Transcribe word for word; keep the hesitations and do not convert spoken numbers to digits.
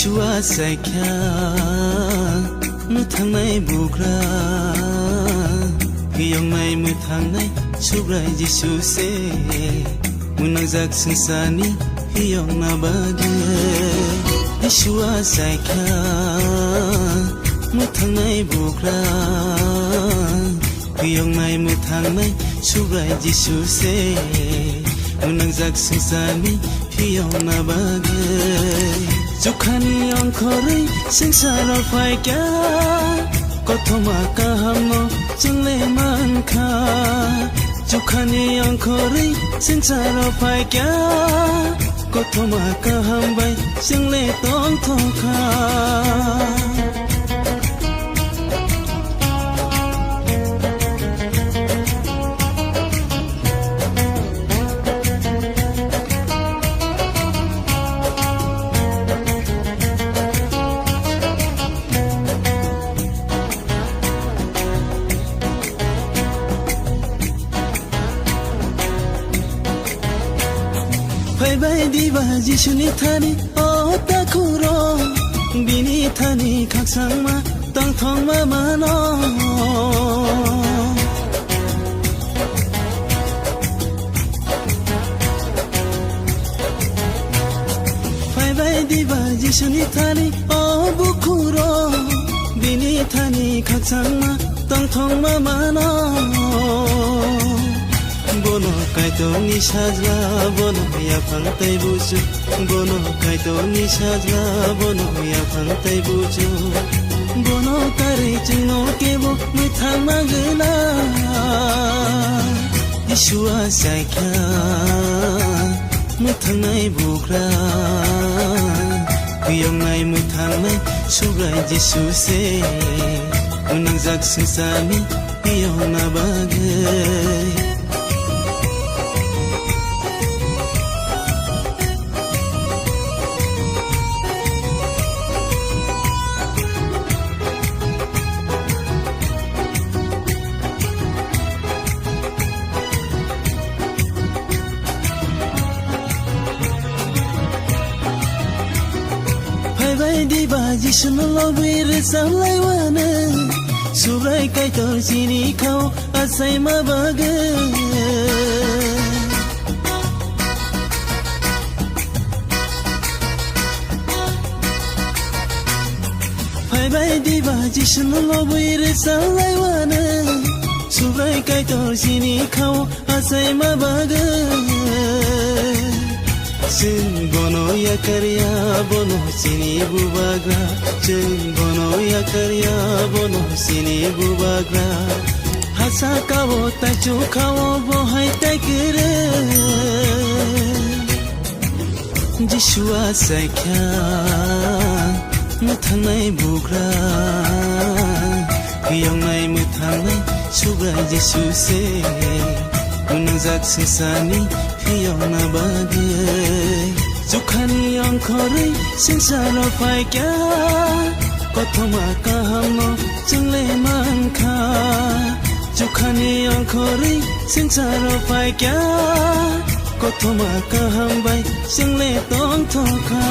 Chua saikha mwthangnai bugra, phiyoknai mwthangnai Subrai Jisu se. Mwnajak swngcharni phiyokna bagwi Jisua saikha mwthangnai bugra, phiyoknai mwthangnai Subrai Jisu se. Mwnajak swngcharni phiyokna bagwi chukhani ongkhorwi swngcharo phaikha, kothoma kahamno chwngle mankha. Chukhani ongkhorwi swngcharo phaikha, kothoma kaham bai chwngle tongthokha. Phaibai diba Jisuni thani, o takhurok, bini thani khakchangma tongthokma mano. Phaibai diba Jisuni thani, o bukhurok, bini thani khakchangma tongthokma mano. Bono Kaitorni sajla, bono yaphang tei buchu. Bono Kaitorni sajla, bono yaphang tei buchu. Bono karwi chwngno kebo mwthang mangwna. Jisua saikha mwthangnai bugra, phiyoknai mwthangnai Subrai Jisu se. Mwnajak swngcharni phiyokna bagwi. Phaibai diba Jisuno lobwi rwchap laiwano, Subrai Kaitor chini khao achaima bagwi. Phaibai diba Jisuno lobwi rwchap laiwano, Subrai Kaitor chini khao achaima bagwi. Chwng bono yakarya, bono chini bubagra. Chwng bono yakarya, bono chini bubagra. Hasa kao taichuk khao bo hai tai kwrwi. Jisua saikha mwthangnai bugra, phiyoknai mwthangnai Subrai Jisu se. Mwnajak swngcharni phiyokna bagwi. Chukhani ongkhorwi swngcharo phaikha, kothoma kahamno chwngle mankha. Chukhani ongkhorwi swngcharo phaikha, kothoma kaham bai chwngle tongthokha.